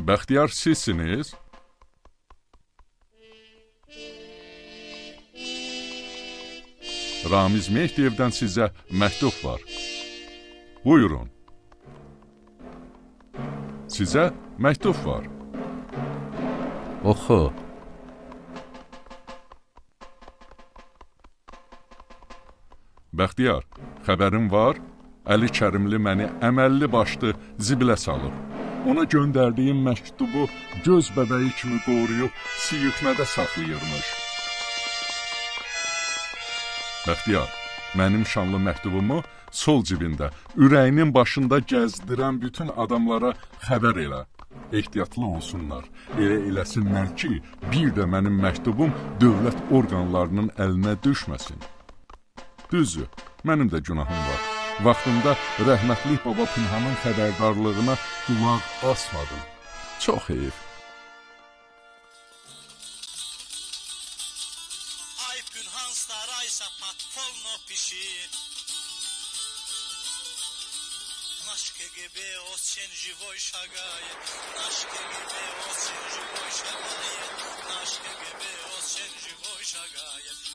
Bəxtiyar sizsiniz? Ramiz Mehdiyevdən sizə məktub var. Buyurun. Sizə məktub var. Oxu. Bəxtiyar, xəbərin var? Əli Kərimli məni əməlli başlı zibilə salıb. Ona göndərdiyim məktubu göz bəbəyi kimi qoruyub siyirtmədə saxlayırmış. Bəxtiyar, mənim şanlı məktubumu sol cibində, ürəyinin başında gəzdirən bütün adamlara xəbər elə. Ehtiyatlı olsunlar. Elə eləsinlər ki, bir də mənim məktubum dövlət orqanlarının əlinə düşməsin. Düzdür, mənim də günahım var. Vaxtında rəhmətlik baba Pünhanın xəbərdarlığına qulaq asmadım. Çox heyif. Ay Pünhan staraysa podpolno piši. Наш КГБ очень живой шагает, наш КГБ очень живой шагает, наш КГБ очень живой шагает.